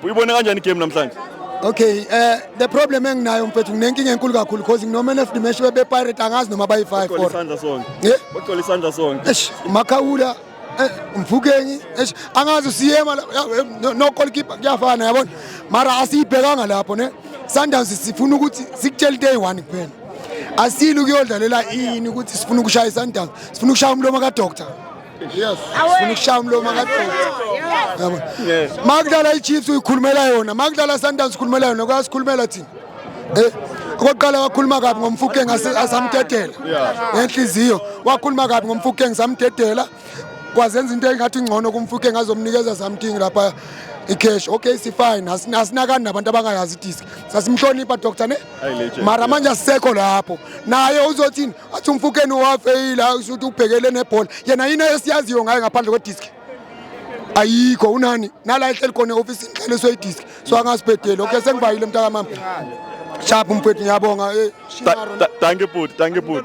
Uyibone kanjani igame namhlanje? Okay, the problem enginayo, mfethu, nginenkinga enkulu kakhulu because ngino-man of the match be-Pirate, angazi noma bayi-5 Bagcwala or isandla sonke. Eh? Bagcwala isandla sonke. Eish, Makhawula, Mofokeng, eish, angazi siyema no goalkeeper kuyafana, yabona. Mara asiyibhekanga lapho ne. Sundowns, sifuna ukuthi sikutshele into eyi-1 kuphela. Asili ukuyodlalela ini ukuthi sifuna ukushaya i-Sundowns, sifuna ukushaya umlomo ka-doctor. Yes. Sifuna ukushaya umlomo ka-doctor. Yabona. Makudlala i-Chiefs uyikhulumela yona, makudlala Sundowns ukhulumela yona, kuyasikhulumela thina. Okokuqala wakhuluma kabi ngoMofokeng, asamdedela ngenhliziyo. Wakhuluma kabi ngoMofokeng, samdedela. Kwazenza into engathi ngcono kuMofokeng, azomnikeza something lapha, icash. Okay, si fine, asinakani nabantu abangayazi idiski, sasimhlonipha doctor ne. Ayi, legend. Mara manje asisekho lapho. Naye uzothini? Athi uMofokeng wafeyila, usuthi ubhekele nebhola. Yena yini esiyaziyo ngaye ngaphandle kwediski? Ayikho. Unani nala ehleli khona e-ofisini, hlaliswe idiski, so angasibhedeli. Okay, sengibayile, mntakamama. Sharp, mfethu, ngiyabonga. Thank you, bhuti. Thank you, bhuti.